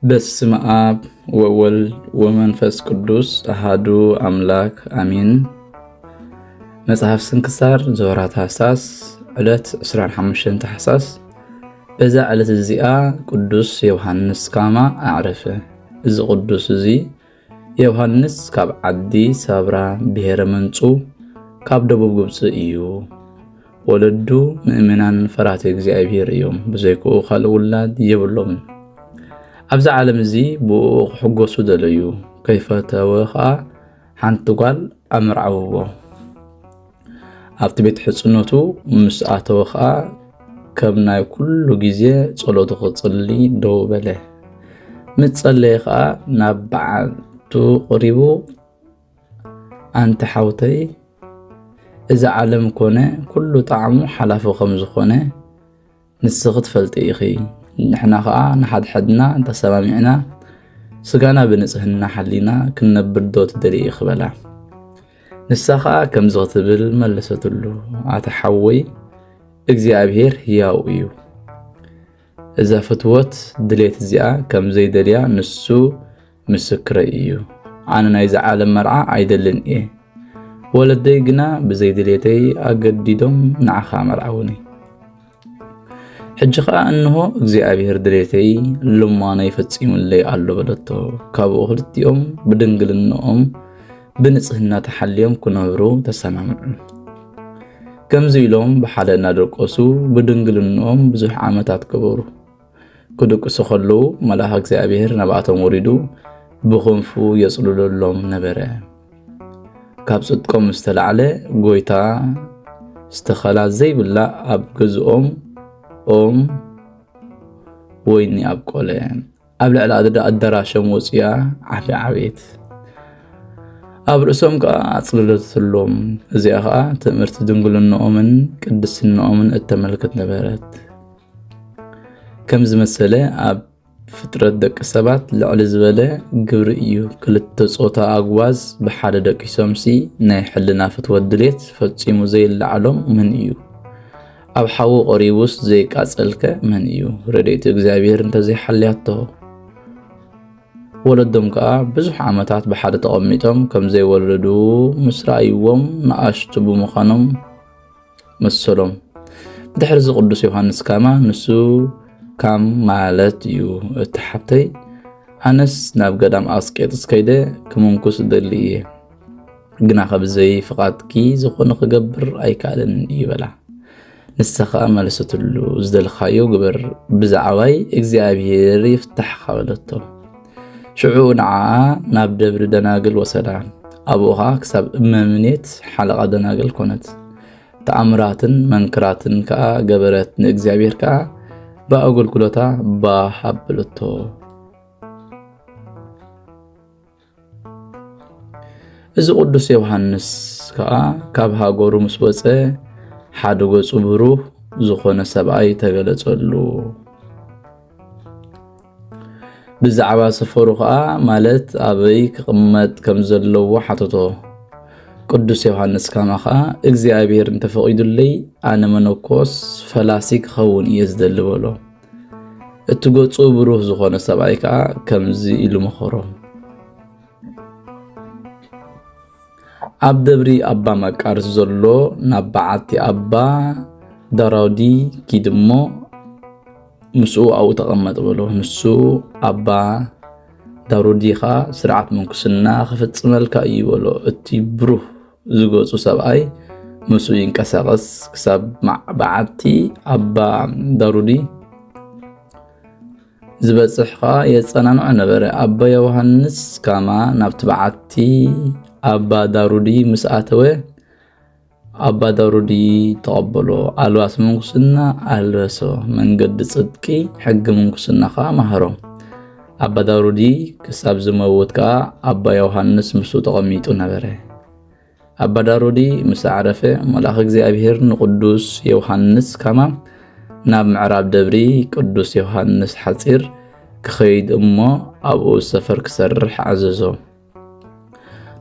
በስመ አብ ወወልድ ወመንፈስ ቅዱስ አሃዱ አምላክ አሜን። መጽሐፍ ስንክሳር ዘወርኃ ታህሳስ፣ ዕለት ዕስራን ሓሙሽተን ታህሳስ። በዛ ዕለት እዚኣ ቅዱስ ዮሐንስ ካማ ኣዕረፈ። እዚ ቅዱስ እዚ ዮሐንስ ካብ ዓዲ ሳብራ ብሔረ መንጹ ካብ ደቡብ ግብጺ እዩ። ወለዱ ምእመናን ፈራህቲ እግዚኣብሔር እዮም። ብዘይክኡ ካልእ ውላድ የብሎምን። ኣብዚ ዓለም እዚ ብእኡ ክሕጎሱ ደለዩ። ከይፈተወ ኸኣ ሓንቲ ጓል ኣመርዓውዎ። ኣብቲ ቤት ሕጽኖቱ ምስ ኣተወ ኸኣ ከም ናይ ኩሉ ግዜ ጸሎቱ ክጽሊ ደው በለ። ምስ ጸለየ ኸኣ ናብ በዓቱ ቀሪቡ፣ ኣንቲ ሓውተይ፣ እዚ ዓለም ኮነ ኩሉ ጣዕሙ ሓላፊ ከም ዝኾነ ንስኺ ትፈልጢ ኢኺ። ንሕና ኸኣ ንሓድሕድና ተሰማሚዕና ስጋና ብንጽህና ሓሊና ክንነብር ዶ ትደልዪ ኢኺ በላ። ንሳ ኸኣ ከምዚ ክትብል መለሰትሉ፣ ኣቲ ሓወይ፣ እግዚኣብሔር ህያው እዩ። እዛ ፍትወት ድሌት እዚኣ ከም ዘይደልያ ንሱ ምስክረይ እዩ። ኣነ ናይዚ ዓለም መርዓ ኣይደልን እየ። ወለደይ ግና ብዘይ ድሌተይ ኣገዲዶም ንዓኻ መርዓውኒ። ሕጂ ኸኣ እንሆ እግዚኣብሔር ድሌተይ ልማነይ ፈጺሙለይ ኣሎ በለቶ። ካብኡ ክልቲኦም ብድንግልንኦም ብንጽህና ተሓልዮም ክነብሩ ተሰማምዑ። ከምዚ ኢሎም ብሓደ እናደቀሱ ብድንግልንኦም ብዙሕ ዓመታት ገበሩ። ክድቅሱ ከለዉ መልኣኽ እግዚኣብሔር ናብኣቶም ወሪዱ ብኽንፉ የጽልለሎም ነበረ። ካብ ጽድቆም ዝተላዕለ ጐይታ ዝተኸላ ዘይብላ ኣብ ገዝኦም ኦም ወይኒ ኣብቆለ። ኣብ ልዕሊ ኣድ-፣ ኣዳራሾም ወጺኣ ዓፊ ዓቤት። ኣብ ርእሶም ከኣ ኣጽለለትሎም። እዚኣ ከኣ ትእምርቲ ድንግልናኦምን ቅድስናኦምን እተመልክት ነበረት። ከም ዝመሰለ ኣብ ፍጥረት ደቂ ሰባት ልዕሊ ዝበለ ግብሪ እዩ። ክልተ ጾታ ኣጉባዝ ብሓደ ደቂሶምሲ ናይ ሕልና ፍትወት ድሌት ፈጺሙ ዘይለዓሎም መን እዩ? ኣብ ሓዊ ቀሪቡስ ዘይቃጸልከ መን እዩ? ረድኤት እግዚኣብሔር እንተዘይሓልያቶ። ወለዶም ከኣ ብዙሕ ዓመታት ብሓደ ተቐሚጦም ከም ዘይወለዱ ምስ ረኣይዎም ንኣሽቱ ብምዃኖም መሰሎም። ብድሕሪ እዚ ቅዱስ ዮሃንስ ካማ ንሱ ካም ማለት እዩ፣ እቲ ሓብተይ፣ ኣነስ ናብ ገዳም ኣስቄጥስ ከይደ ክምንኩስ እደሊ እየ፣ ግናኸ ብዘይ ፍቓድኪ ዝኾነ ክገብር ኣይከኣልን እዩ በላ። ንሳ ኸኣ መለሰትሉ፣ ዝደለኻዮ ግበር፣ ብዛዕባይ እግዚኣብሔር ይፍታሕኻ በለቶ። ሽዑ ንዓኣ ናብ ደብሪ ደናግል ወሰዳ። ኣብኡ ኸኣ ክሳብ እመምኔት ሓለቓ ደናግል ኮነት። ተኣምራትን መንክራትን ከኣ ገበረት፣ ንእግዚኣብሔር ከኣ ብኣገልግሎታ ባህ ኣበለቶ። እዚ ቅዱስ ዮሃንስ ከኣ ካብ ሃገሩ ምስ ወጸ፣ ሓደ ገጹ ብሩህ ዝኾነ ሰብኣይ ተገለጸሉ። ብዛዕባ ሰፈሩ ኸኣ፣ ማለት ኣበይ ክቕመጥ ከም ዘለዎ ሓተቶ። ቅዱስ ዮሃንስ ካማ ኸኣ፣ እግዚኣብሔር እንተፈቒዱለይ፣ ኣነ መነኮስ ፈላሲ ክኸውን እየ ዝደሊ በሎ። እቲ ገጹ ብሩህ ዝኾነ ሰብኣይ ከኣ ከምዚ ኢሉ መኸሮ። ኣብ ደብሪ ኣባ መቃርስ ዘሎ ናብ በዓቲ ኣባ ዳራውዲ ኪድ እሞ ምስኡ ኣብኡ ተቐመጥ በሎ። ንሱ ኣባ ዳሩዲ ኸኣ ስርዓት ምንኩስና ክፍጽመልካ እዩ በሎ። እቲ ብሩህ ዝገጹ ሰብኣይ ምስኡ ይንቀሳቐስ ክሳብ ማ-፣ በዓቲ ኣባ ዳሩዲ ዝበጽሕ ኸኣ የጸናንዖ ነበረ። ኣባ ዮሃንስ ካማ ናብቲ በዓቲ ኣባ ዳሩዲ ምስ ኣተወ፣ ኣባ ዳሩዲ ተቐበሎ፣ ኣልባስ ምንኩስና ኣልበሶ፣ መንገዲ ጽድቂ፣ ሕጊ ምንኩስና ኸኣ መሃሮ። ኣባ ዳሩዲ ክሳብ ዝመውት ከኣ ኣባ ዮሃንስ ምስኡ ተቐሚጡ ነበረ። ኣባ ዳሩዲ ምስ ኣዕረፈ፣ መልኣኽ እግዚኣብሔር ንቅዱስ ዮሃንስ ካማ ናብ ምዕራብ ደብሪ ቅዱስ ዮሃንስ ሓጺር ክኸይድ እሞ ኣብኡ ሰፈር ክሰርሕ ኣዘዞ።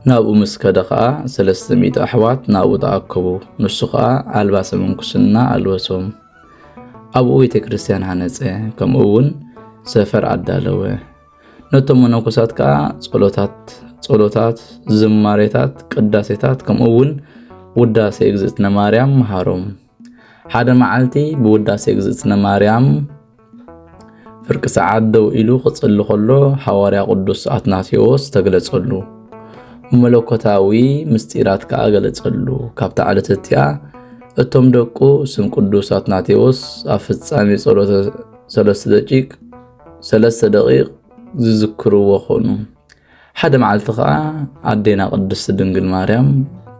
ናብኡ ምስ ከደ ኸኣ ሰለስተ ሚእቲ ኣሕዋት ናብኡ ተኣከቡ። ንሱ ኸኣ ኣልባሰ ምንኩስና ኣልበሶም። ኣብኡ ቤተ ክርስቲያን ሃነጸ፣ ከምኡ እውን ሰፈር ኣዳለወ። ነቶም መነኮሳት ከኣ ጸሎታት፣ ጸሎታት፣ ዝማሬታት፣ ቅዳሴታት፣ ከምኡ እውን ውዳሴ እግዝእትነ ማርያም መሃሮም። ሓደ መዓልቲ ብውዳሴ እግዝእትነ ማርያም ፍርቂ ሰዓት ደው ኢሉ ክጽሊ ከሎ፣ ሃዋርያ ቅዱስ ኣትናቴዎስ ተግለጸሉ። መለኮታዊ ምስጢራት ከኣ ገለጸሉ። ካብታ ዕለት እቲኣ፣ እቶም ደቁ ስም ቅዱስ ኣትናቴዎስ ኣብ ፍጻሜ ጸሎተ ሰለስተ ደቂቅ፣ ሰለስተ ደቂቅ ዝዝክርዎ ኮኑ። ሓደ መዓልቲ ኸኣ ኣዴና ቅድስቲ ድንግል ማርያም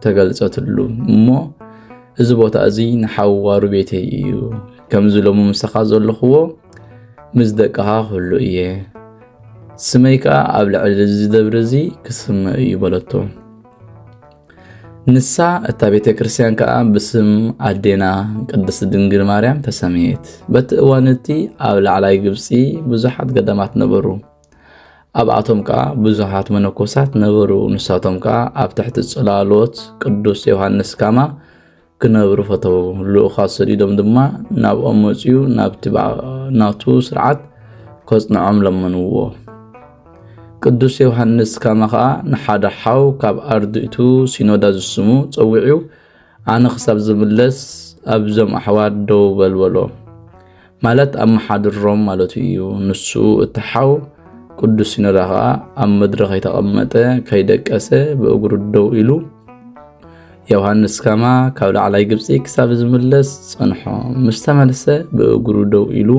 ተገልጸትሉ እሞ፣ "እዚ ቦታ እዚ ንሓዋሩ ቤተይ እዩ። ከምዚ ሎሚ ምሳኻ ዘለኽዎ ምስ ደቅኻ ክህሉ እየ። ስመይ ከኣ ኣብ ልዕሊ እዚ ደብሪ እዚ ክስመ እዩ" በለቶ። ንሳ እታ ቤተ ክርስቲያን ከኣ ብስም ኣዴና ቅድስቲ ድንግል ማርያም ተሰምየት። በቲ እዋን እቲ ኣብ ላዕላይ ግብጺ ብዙሓት ገዳማት ነበሩ። ኣብኣቶም ከኣ ብዙሓት መነኮሳት ነበሩ። ንሳቶም ከኣ ኣብ ትሕቲ ጽላሎት ቅዱስ ዮሃንስ ካማ ክነብሩ ፈተዉ። ልኡኻት ሰዲዶም ድማ ናብኦም መጺኡ ናብቲ ብኣ-፣ ናቱ ስርዓት ከጽንዖም ለመንዎ። ቅዱስ ዮሃንስ ካማ ከኣ ንሓደ ሓው ካብ ኣርድእቱ ሲኖዳ ዝስሙ ጸዊዑ፣ "ኣነ ክሳብ ዝምለስ ኣብዞም ኣሕዋት ደው በል" በሎ። ማለት ኣመሓድሮም ማለቱ እዩ። ንሱ እቲ ሓው ቅዱስ ሲኖዳ ከኣ ኣብ መድረኽ ከይተቐመጠ ከይደቀሰ ብእግሩ ደው ኢሉ ዮሃንስ ካማ ካብ ላዕላይ ግብጺ ክሳብ ዝምለስ ጸንሖ። ምስ ተመልሰ ብእግሩ ደው ኢሉ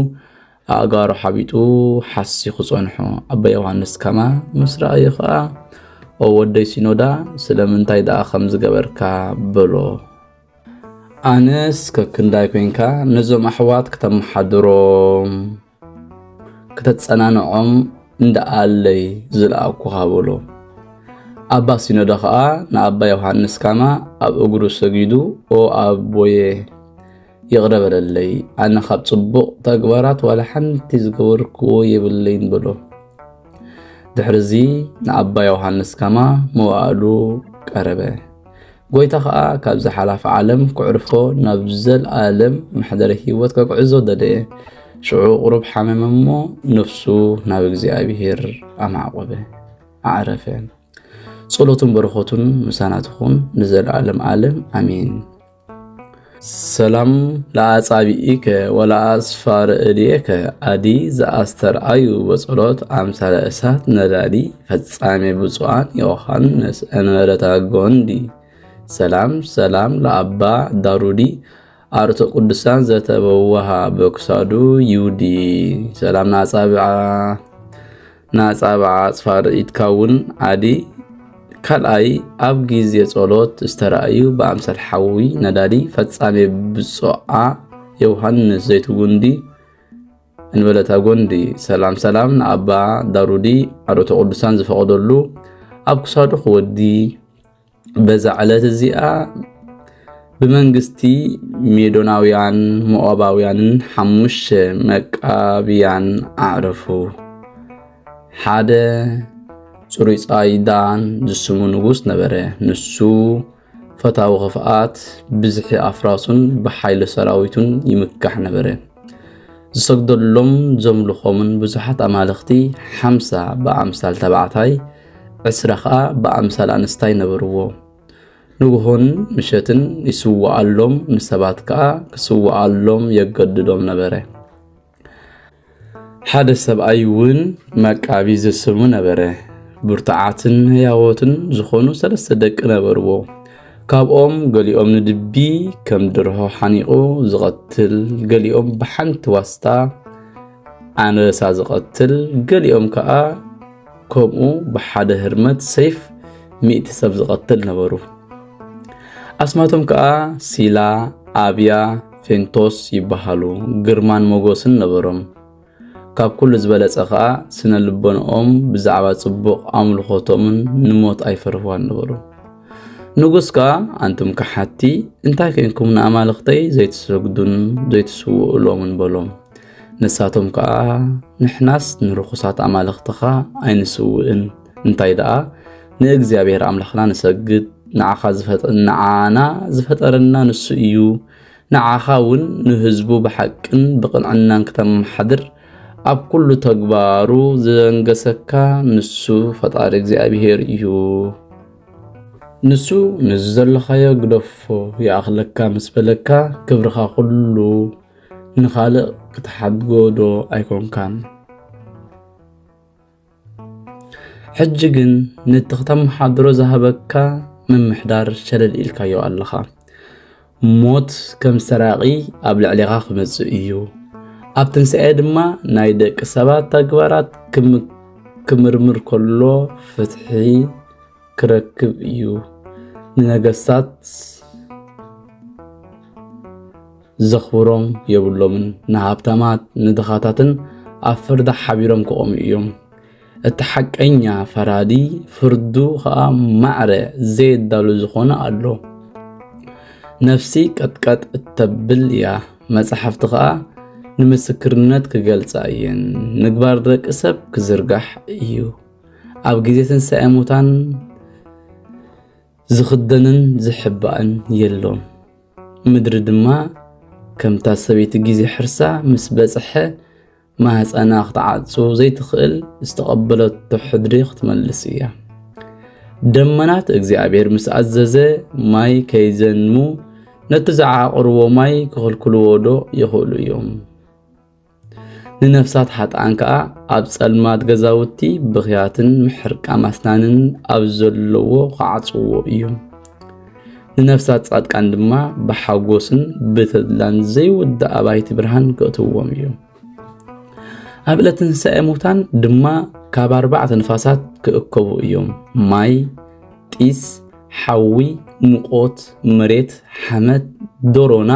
ኣእጋሩ ሓቢጡ ሓሲኹ ጸንሖ። ኣባ ዮሃንስ ካማ ምስ ረኣዮ ከኣ፣ "ኦ ወደይ ሲኖዳ፣ ስለምንታይ ደኣ ከምዚ ገበርካ?" በሎ። "ኣነስ ከክንዳይ ኮንካ ነዞም ኣሕዋት ክተመሓድሮም፣ ክተጸናንዖም እንደኣለይ ዝለኣኩኻ" በሎ። ኣባ ሲኖዳ ኸኣ ንኣባ ዮሃንስ ካማ ኣብ እግሩ ሰጊዱ፣ "ኦ ኣቦየ፣ ይቕረ በለለይ፣ ኣነ ካብ ጽቡቕ ተግባራት ዋላ ሓንቲ ዝገበርክዎ የብለይን" በሎ። ድሕርዚ ንኣባ ዮሃንስ ካማ መዋእሉ ቀረበ። ጎይታ ኸኣ ካብዚ ሓላፊ ዓለም ክዕርፎ ናብ ዘልኣለም መሕደሪ ህይወት ከግዕዞ ደለየ። ሽዑ ቁሩብ ሓመመ እሞ ነፍሱ ናብ እግዚኣብሔር ኣማዕቆበ፣ ኣዕረፈ። ጸሎቱን በረኸቱን ምሳና ትኹን ንዘለኣለም ዓለም ኣሜን። ሰላም ለአጻብኢከ ወለአጽፋር እዴከ፣ አዲ ዘአስተርአዩ በጸሎት አምሳለ እሳት ነዳዲ፣ ፈጻሜ ብፁዓን ዮሐንስ እንበለታ ጎንዲ። ሰላም ሰላም ለአባ ዳሩዲ፣ አርቶ ቅዱሳን ዘተበወሃ በክሳዱ ይውዲ። ሰላም ናጻብዓ ናጻብዓ ኣጽፋር ኢትካውን ዓዲ። ካልኣይ፣ ኣብ ግዜ ጸሎት ዝተራእዩ ብኣምሳል ሓዊ ነዳዲ ፈጻሜ ብጾዓ ዮሃንስ ዘይትጉንዲ እንበለታ ጎንዲ። ሰላም ሰላም ንኣባ ዳሩዲ ዓዶተ ቅዱሳን ዝፈቐደሉ ኣብ ክሳዱ ክወዲ በዛ ዕለት እዚኣ ብመንግስቲ ሜዶናውያን፣ ሞዓባውያንን ሓሙሽተ መቃብያን ኣዕረፉ። ሓደ ጽሩይ ጻይዳን ዝስሙ ንጉስ ነበረ። ንሱ ፈታዊ ክፍኣት፣ ብዝሒ ኣፍራሱን ብሓይሊ ሰራዊቱን ይምካሕ ነበረ። ዝሰግደሎም ዘምልኾምን ብዙሓት ኣማልኽቲ፣ ሓምሳ ብኣምሳል ተባዕታይ፣ ዕስራ ኸኣ ብኣምሳል ኣንስታይ ነበርዎ። ንግሆን ምሸትን ይስውኣሎም፣ ንሰባት ከኣ ክስውኣሎም የገድዶም ነበረ። ሓደ ሰብኣይ እውን መቃቢ ዝስሙ ነበረ። ብርቱዓትን ህያዎትን ዝኾኑ ሰለስተ ደቂ ነበርዎ። ካብኦም ገሊኦም ንድቢ ከም ድርሆ ሓኒቑ ዝቐትል፣ ገሊኦም ብሓንቲ ዋስታ ኣንበሳ ዝቐትል፣ ገሊኦም ከኣ ከምኡ ብሓደ ህርመት ሰይፍ ሚእቲ ሰብ ዝቐትል ነበሩ። ኣስማቶም ከኣ ሲላ፣ ኣብያ፣ ፌንቶስ ይበሃሉ። ግርማን ሞገስን ነበሮም። ካብ ኩሉ ዝበለጸ ከኣ ስነ ልቦንኦም ብዛዕባ ጽቡቕ ኣምልኾቶምን ንሞት ኣይፈርህዋን ነበሩ። ንጉስ ከኣ፣ "ኣንቱም ከሓቲ፣ እንታይ ኴንኩም ንኣማልኽተይ ዘይትሰግዱን ዘይትስውእሎምን?" በሎም። ንሳቶም ከኣ፣ "ንሕናስ ንርኹሳት ኣማልኽትኻ ኣይንስውእን፣ እንታይ ደኣ ንእግዚኣብሔር ኣምላኽና ንሰግድ፣ ንዓኻ ዝፈጠ-፣ ንዓና ዝፈጠረና ንሱ እዩ፣ ንዓኻ እውን ንህዝቡ ብሓቅን ብቕንዕናን ክተመሓድር ኣብ ኩሉ ተግባሩ ዘንገሰካ ንሱ ፈጣሪ እግዚኣብሔር እዩ። ንሱ ነዚ ዘለኻዮ ግደፎ ይኣኽለካ ምስ በለካ፣ ክብርኻ ኩሉ ንኻልእ ክትሓድጎ ዶ ኣይኮንካን? ሕጂ ግን ነቲ ክተመሓድሮ ዝሃበካ ምምሕዳር ሸለል ኢልካዮ ኣለኻ። ሞት ከም ሰራቒ ኣብ ልዕሌኻ ክመጽእ እዩ። ኣብ ትንሳኤ ድማ ናይ ደቂ ሰባት ተግባራት ክም-፣ ክምርምር ከሎ ፍትሒ ክረክብ እዩ። ንነገስታት ዘኽብሮም የብሎምን። ንሃብታማት ንድኻታትን ኣብ ፍርዲ ሓቢሮም ክቖሙ እዮም። እቲ ሓቀኛ ፈራዲ ፍርዱ ኸኣ ማዕረ ዘየዳሉ ዝኾነ ኣሎ። ነፍሲ ቀጥቀጥ እተብል እያ፣ መጻሕፍቲ ኸኣ ንምስክርነት ክገልጻ እየን። ምግባር ደቂ ሰብ ክዝርጋሕ እዩ። ኣብ ግዜ ትንሳኤ ሙታን ዝኽደንን ዝሕባእን የሎን። ምድሪ ድማ ከምታ ሰበይቲ ግዜ ሕርሳ ምስ በጽሐ ማህጸና ክትዓጹ ዘይትኽእል ዝተቐበለቶ ሕድሪ ክትመልስ እያ። ደመናት እግዚኣብሔር ምስ ኣዘዘ ማይ ከይዘንሙ ነቲ ዝዓቐርዎ ማይ ክኽልክልዎ ዶ ይኽእሉ እዮም? ንነፍሳት ሓጥኣን ከኣ ኣብ ጸልማት ገዛውቲ ብኽያትን ምሕርቃም ኣስናንን ኣብ ዘለዎ ክዓጽውዎ እዮም። ንነፍሳት ጻድቃን ድማ ብሓጎስን ብተድላን ዘይውዳእ ኣባይቲ ብርሃን ከእትውዎም እዮም። ኣብ ዕለት ትንሳኤ ሙታን ድማ ካብ ኣርባዕተ ንፋሳት ክእከቡ እዮም። ማይ፣ ጢስ፣ ሓዊ፣ ሙቖት፣ መሬት፣ ሓመድ፣ ደሮና፣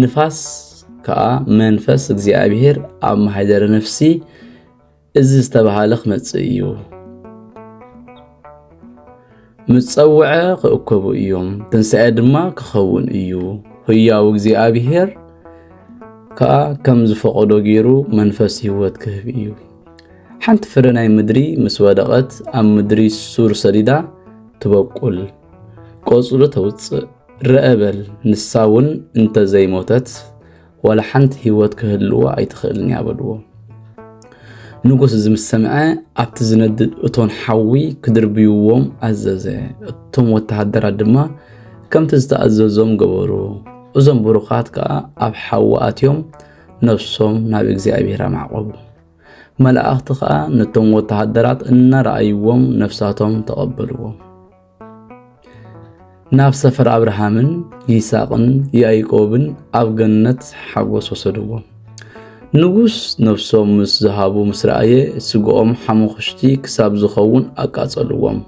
ንፋስ ከኣ መንፈስ እግዚኣብሔር ኣብ መሃይደረ ነፍሲ እዚ ዝተባህለ ክመጽእ እዩ። ምስ ጸውዐ ክእከቡ እዮም፣ ትንሳኤ ድማ ክኸውን እዩ። ህያው እግዚኣብሔር ከኣ ከም ዝፈቐዶ ገይሩ መንፈስ ህይወት ክህብ እዩ። ሓንቲ ፍረ ናይ ምድሪ ምስ ወደቐት ኣብ ምድሪ ሱር ሰዲዳ ትበቁል፣ ቆጽሉ ተውጽእ። ርአ በል፣ ንሳ እውን እንተ ዘይሞተት ዋላ ሓንቲ ህይወት ክህልዋ ኣይትኽእልን እያ በልዎ። ንጉስ እዚ ምስ ሰምዐ ኣብቲ ዝነድድ እቶን ሓዊ ክድርብይዎም ኣዘዘ። እቶም ወተሃደራት ድማ ከምቲ ዝተኣዘዞም ገበሩ። እዞም ብሩኻት ከኣ ኣብ ሓዊ ኣትዮም ነፍሶም ናብ እግዚኣብሔር ኣማዕቆቡ። መላእኽቲ ኸኣ ነቶም ወተሃደራት እናረኣይዎም ነፍሳቶም ተቐበልዎም። ናብ ሰፈር ኣብርሃምን ይስሐቅን ያዕቆብን ኣብ ገነት ሓጎስ ወሰድዎም። ንጉስ ነፍሶም ምስ ዝሃቡ ምስ ረኣየ ስግኦም ሓሙኽሽቲ ክሳብ ዝኸውን ኣቃጸልዎም፣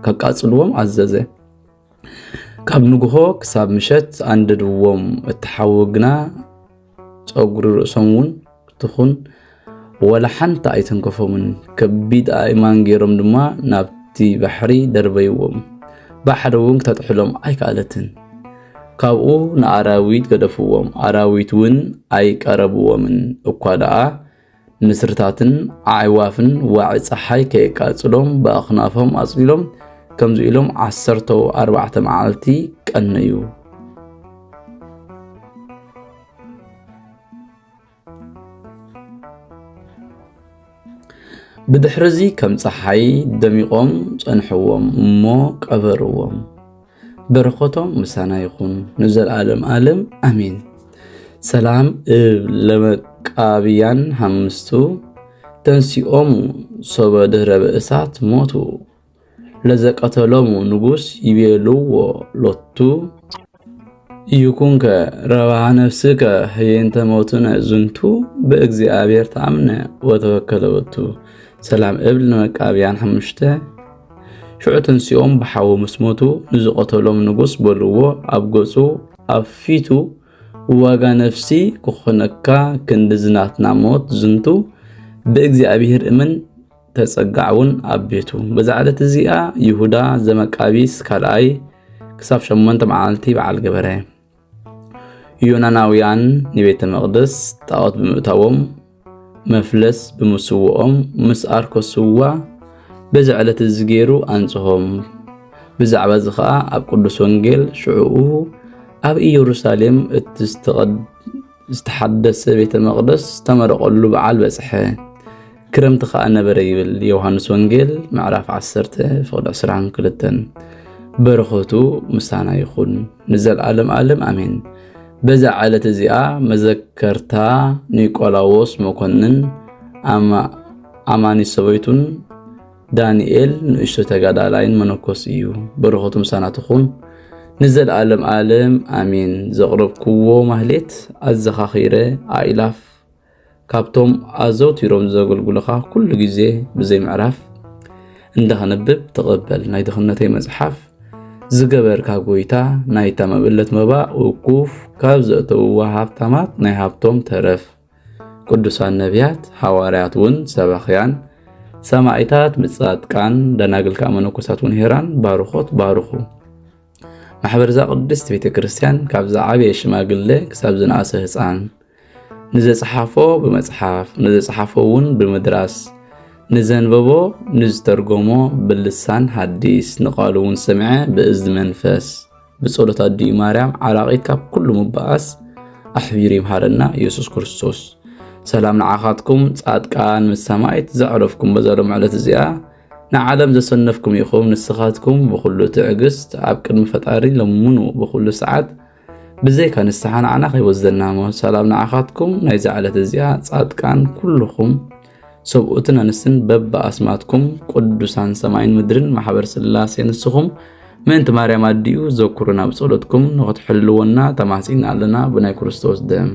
ከቃጽልዎም ኣዘዘ። ካብ ንግሆ ክሳብ ምሸት ኣንደድዎም፣ እቲ ሓዊ ግና ጸጉሪ ርእሶም እውን ትኹን ዋላ ሓንቲ ኣይተንከፎምን። ከቢድ ኣእማን ገይሮም ድማ ናብቲ ባሕሪ ደርበይዎም። ባሕሪ እውን ክተጥሕሎም ኣይከኣለትን። ካብኡ ንኣራዊት ገደፍዎም፣ ኣራዊት እውን ኣይቀረብዎምን። እኳ ደኣ ንስርታትን ኣዕዋፍን ዋዒ ጸሓይ ከየቃጽሎም ብኣኽናፎም ኣጽሊሎም፣ ከምዚ ኢሎም ዓሰርተ ኣርባዕተ መዓልቲ ቀነዩ። ብድሕርዚ ከም ጸሓይ ደሚቖም ጸንሕዎም እሞ ቀበርዎም። በረኸቶም ምሳና ይኹን ንዘለዓለም ዓለም ኣሜን። ሰላም እብ ለመቃብያን ሃምስቱ ተንሲኦሙ ሶበ ድህረ ብእሳት ሞቱ። ለዘቀተሎሙ ንጉስ ይቤልዎ ሎቱ ይኩንከ ረብሃ ነፍስከ ህየንተ ሞቱነ ዝንቱ ብእግዚኣብሔር ተኣምነ ወተወከለ ሎቱ። ሰላም እብል ንመቃብያን ሓሙሽተ። ሽዑ ተንሲኦም ብሓዊ ምስ ሞቱ ንዝቐተሎም ንጉስ በልዎ፣ ኣብ ገጹ ኣብ ፊቱ ዋጋ ነፍሲ ክኾነካ ክንዲ ዝናትና ሞት ዝንቱ ብእግዚኣብሔር እመን ተጸጋዕ እውን ኣብ ቤቱ። በዛ ዕለት እዚኣ ይሁዳ ዘመቃቢስ ካልኣይ ክሳብ ሸሞንተ መዓልቲ በዓል ገበረ። ዮናናውያን ንቤተ መቕደስ ጣዖት ብምእታዎም መፍለስ ብምስውኦም ምስ ኣርከስዋ በዚ ዕለት እዚ ገይሩ ኣንጽሆም። ብዛዕባ እዚ ኸኣ ኣብ ቅዱስ ወንጌል ሽዑኡ ኣብ ኢየሩሳሌም እቲ ዝተቐድ-፣ ዝተሓደሰ ቤተ መቕደስ ዝተመረቐሉ በዓል በጽሐ። ክረምቲ ከኣ ነበረ ይብል ዮሃንስ ወንጌል ምዕራፍ ዓሰርተ ፍቕዲ ዕስራን ክልተን። በረኸቱ ምሳና ይኹን ንዘለዓለም ዓለም ኣሜን። በዛ ዕለት እዚኣ መዘከርታ ኒቆላዎስ መኮንን ኣማ-፣ ኣማኒ ሰበይቱን ዳንኤል ንእሽቶ ተጋዳላይን መነኮስ እዩ። በረኸቱ ምሳና ትኹን ንዘለዓለም ዓለም ኣሜን። ዘቕረብክዎ ማህሌት ኣዘኻኺረ ኣኢላፍ ካብቶም ኣዘውቲሮም ዘገልግሉኻ ኩሉ ግዜ ብዘይ ምዕራፍ እንዳኸነብብ ተቐበል። ናይ ድኽነተይ መጽሓፍ ዝገበርካ ጎይታ፣ ናይታ መብለት መባእ ውቁፍ ካብ ዘእተውዋ ሃብታማት ናይ ሃብቶም ተረፍ። ቅዱሳን ነቢያት፣ ሃዋርያት እውን ሰባኽያን፣ ሰማዒታት፣ ምጻድቃን፣ ደናግል ከኣ መነኮሳት እውን ሄራን ባርኾት ባርኹ። ማሕበር እዛ ቅድስት ቤተ ክርስቲያን ካብ ዝዓበየ ሽማግለ ክሳብ ዝነኣሰ ህፃን፣ ንዘጽሓፎ ብመጽሓፍ፣ ንዘጽሓፎ እውን ብምድራስ፣ ንዘንበቦ ንዝተርጎሞ ብልሳን ሃዲስ፣ ንቃሉ እውን ሰምዐ ብእዝኒ መንፈስ፣ ብጸሎት ኣዲኡ ማርያም ዓራቒት ካብ ኩሉ ምባኣስ ኣሕቢሩ ይምሃረና ኢየሱስ ክርስቶስ። ሰላም ንዓኻትኩም ጻድቃን ምስ ሰማይት ዘዕረፍኩም በዛ ሎም ዕለት እዚኣ ንዓለም ዘሰነፍኩም ኢኹም። ንስኻትኩም ብኹሉ ትዕግስት ኣብ ቅድሚ ፈጣሪ ለምኑ፣ ብኹሉ ሰዓት ብዘይካ ንስሓ ንዓና ከይወስደና እሞ። ሰላም ንዓኻትኩም ናይዛ ዕለት እዚኣ ጻድቃን ኩልኹም ሰብኡትን ኣንስትን በብኣስማትኩም ቅዱሳን ሰማይን ምድርን ማሕበር ስላሴ ንስኹም ምእንቲ ማርያም ኣዲኡ ዘኩሩና ብጸሎትኩም ንኽትሕልወና ተማሕጺና ኣለና ብናይ ክርስቶስ ደም።